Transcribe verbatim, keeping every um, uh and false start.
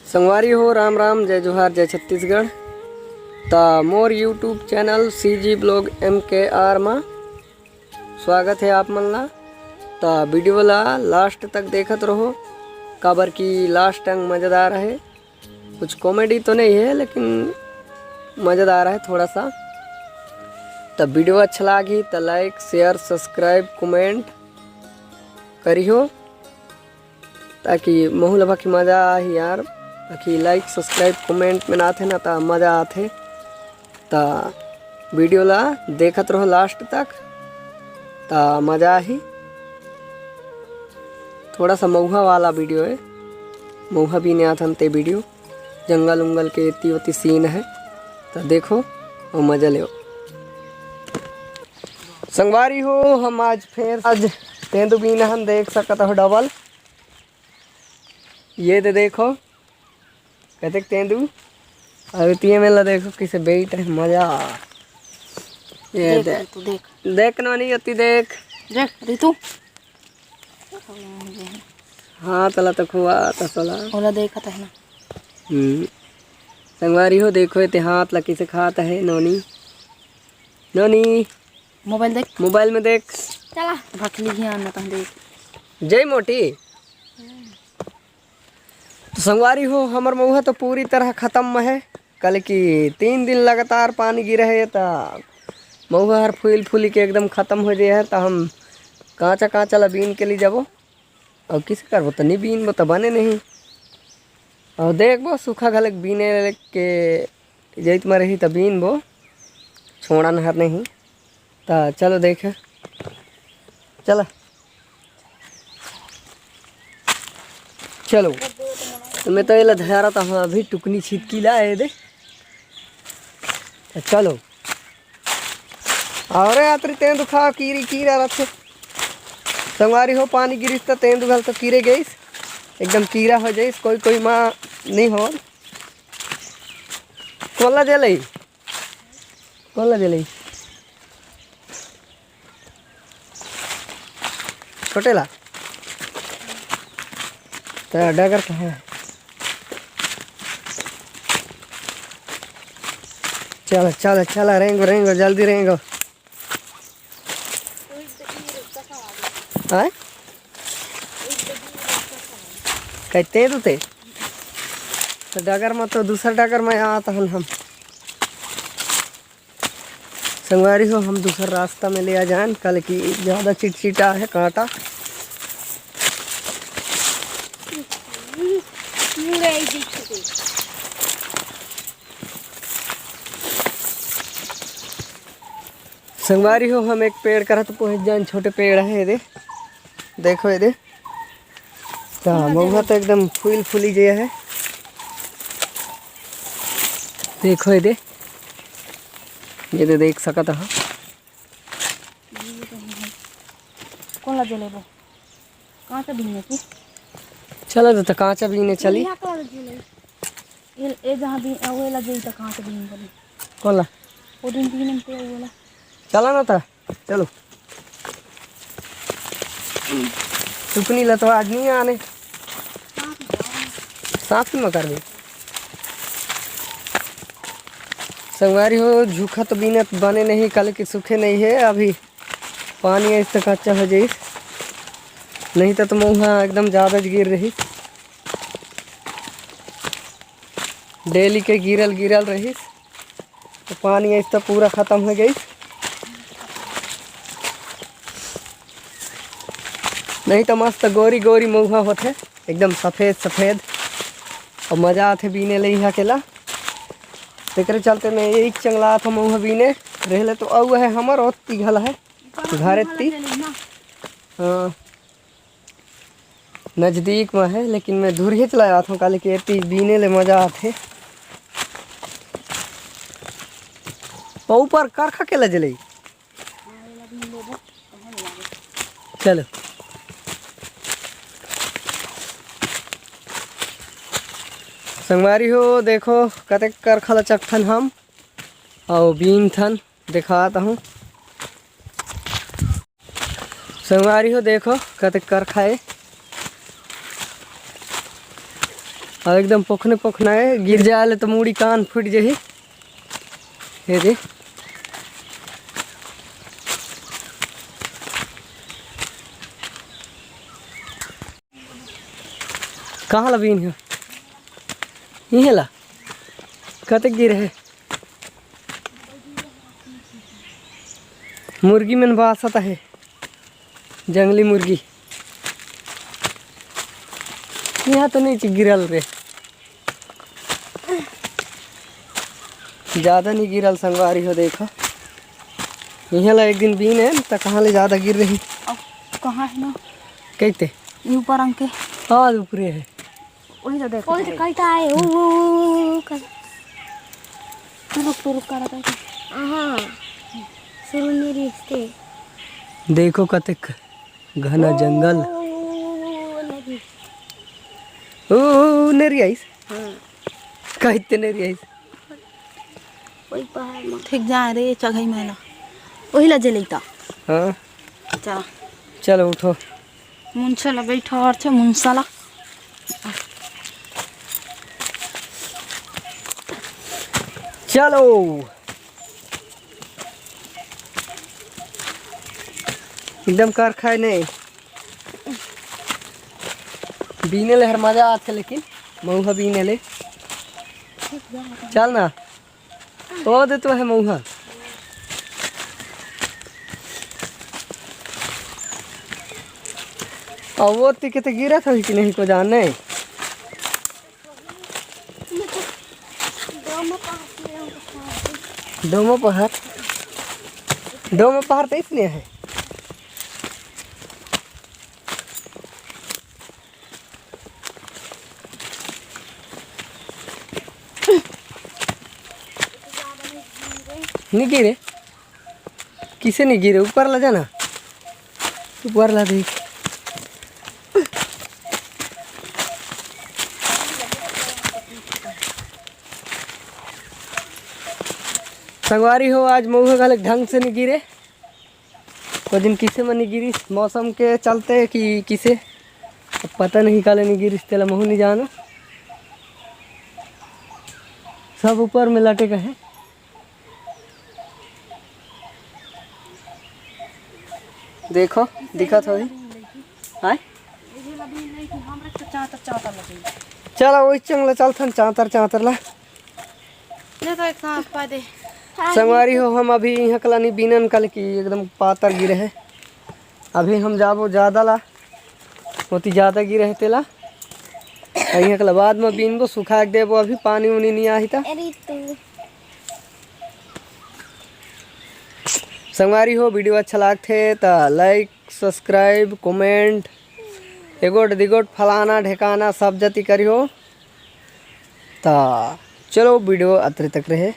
संगवारी हो, राम राम, जय जोहार, जय छत्तीसगढ़। त मोर YouTube channel C G Vlog M K R मा स्वागत हे आप मन ला। त video ला last तक देखत रहो, काबर कि last अंक मज़ेदार हे। कुछ comedy तो नहीं है, लेकिन मज़ेदार है थोड़ा सा। त video अच्छा लागी त like, share, subscribe, comment करिहो, ताकि महू ल बाकी मज़ा आही यार। बाकी like, subscribe, comment में ना आथे ना, त मज़ा आथे। त video ला देखत रहो last तक, त मज़ा आही। थोड़ा सा मऊहा वाला video है, मऊहा बीने आथन ते video, जंगल उंगल के एती ओती scene है, त देखो अउ मज़ा लेओ। संगवारी हो, हम आज फिर आज तेंदू बीन हन, देख सकत हो double। ये दे देखो, कतेक तेंदू। अउ तिये मेला देखो, किसे बेट है, मज़ा। ये देख दे। रितु, देख। देख नोनी, ओती देख। देख रितु। हाँ, तला तो खुआ, तसला। ओला देखत है ना। हम्म। संगवारी हो, देखो, एते हाथ ला किसे खात है, नोनी। नोनी। Mobile देख। Mobile में देख। चला, भखली ही आना तम देख। जय मोटी। तो संगवारी हो, हमर मऊहा तो पूरी तरह खतम म हे। काले कि तीन दिन लगातार पानी गिरे हे, त मऊहा हर फूल फूली के एकदम खतम हो जाए हे। त हम कांचा कांचा ला बीन के ले जाबो, अउ किसे करबो, त नी बीनबो त बने नहीं। अउ देखबो, सूखा घलक बीने के जइत म रही त बीनबो, छोड़ा नहर नहीं। त चलो देखे, चला। चलो, त मैं तो एला धरा त हाँ, अभी टुकनी छिटकी ला ए दे। त चलो। अरे यात्री तेंदू खा, कीरी कीरा रथे। संगवारी हो, पानी गिरिस त तेंदू घल तो कीरे गइस, एकदम कीरा हो जाइस, कोई कोई माँ नहीं हो। कोला दे लई। कोला दे लई। छोटे ला। तेरा डगर कहाँ है? चला, चला, चला, रेंगो, रेंगो, जल्दी रेंगो। आय? कहते तो थे। तो डगर में तो दूसरा डगर में आत हन हम। संगवारी हो, हम दूसर रास्ता में ले आ जान, काले कि ज्यादा चिटचिटा हे कांटा। संगवारी हो, हम एक पेड़ करा तो पहुंच जान, छोटे पेड़ हे एदे, देखो एदे। त मउहा तो एकदम फूल फूली जे हे। देखो एदे, ये दे देख सकत ह। कौन ला जलेबो? कांचा बीने की? चला दे त कांचा बीने चली। यहाँ का जले। ये, ये जहाँ भी, वो ला जई त कांचा बीने बोली। कौन ला? वो दिन बीने पे वो ला। चला ना त। चलो। सुकनी ला तो आज नहीं आने। साफ में कर दे। संगवारी हो, झूखा तो बिना बने नहीं, काले कि सूखे नहीं हे। अभी पानी आइस त कच्चा हो जाइस, नहीं त तो मउहा एकदम ज्यादा गिर रही। डेली के गिरल गिरल रही। तो पानी आइस त पूरा खतम हो गइस। नहीं तो मस्त गोरी गोरी मउहा होथे, एकदम सफेद सफेद, अउ मजा आथे बीने ले इहाँ के ला। तेकरे चलते मैं एक चंगला आथो मउहा बीने। रहले तो अउ हे हमर ओत्ती घला हे, घर एत्ती। हाँ। नजदीक में हे, लेकिन मैं दूरिहेच ला आथों, काले कि एती बीने ले मजा आथे। अउ ऊपर करखा के ला जलई। चलो। संगवारी हो, देखो, कतेक करखा ला चकथन हम, अउ बीनथन, देखात हूँ। संगवारी हो, देखो, कतेक करखा हे। अउ एकदम पोखने पोखना हे, गिर जाए ले तो मुड़ी कान फूट जाही। ये दे। कहाँ ला बीन हे? इहे ला? कतेक गिरे हे? मुर्गी मन बासत हे, जंगली मुर्गी। यहाँ तो नहीं गिरल रे, ज्यादा नहीं गिरल संगवारी हो। देखो, इहाँ ला एक दिन बीन हे, त कहाँ ले ज्यादा गिर रही। अब कहाँ हे ना? कहते? ये ऊपर अंग के। हाँ, ऊपरे हे। वही तो देखो। वही तो कहता है, ओ, ओ, ओ, ओ, ओ, कर। टुरुक, टुरुक करत है। हाँ, सुरु नहीं रिश्ते। देखो कतेक घना जंगल। ओ, नदी। ओ, ओ, नरी आइस। हाँ। कहते नरी आइस। वही पहाड़ में। ठीक जाए रे, चघई में ना। वही ला जलेता। हाँ। चला। चलो उठो। मुंसा ला बैठा और छे मुंसा ला। चलो। एकदम कर खाए नहीं। बीने ले हर मजा आथे, लेकिन मऊहा बीने ले। चल ना। ओ दे तो हे मऊहा। अब वो ती के तो गिरत होही कि नहीं को जाने। डोमो पहाड़, डोमो पहाड़ तो इसने है। नहीं गिरे, किसे नहीं गिरे? ऊपर ला जाना, ऊपर ला देख। संगवारी हो, आज मऊहा घलक ढंग से नहीं गिरे। ओ दिन किसे म नहीं गिरिस, मौसम के चलते कि किसे, अब पता नहीं काले नहीं गिरिस, तेला महू नहीं जानो। सब ऊपर में लटे का है। देखो, दिखत होही। हाय। चला, वही चंगला चलथन, चांतर, चांतर ला। ले तो एक सांस पा दे। संगवारी हो, हम अभी इहाँ कला नहीं बीनन, काले कि एकदम पातर गिरे है। अभी हम जाबो ज्यादा ला, ओती ज्यादा गिरे है तेला। अउ इहाँ कला बाद में बीनबो, सुखा के देबो, अभी पानी उनी नहीं आही ता। अरे तू। संगवारी हो, video अच्छा लागथे त like, subscribe, comment, एगोट दिगोट फलाना ढेकाना सब जति करिहो। त चलो, video अतरे तक रहे।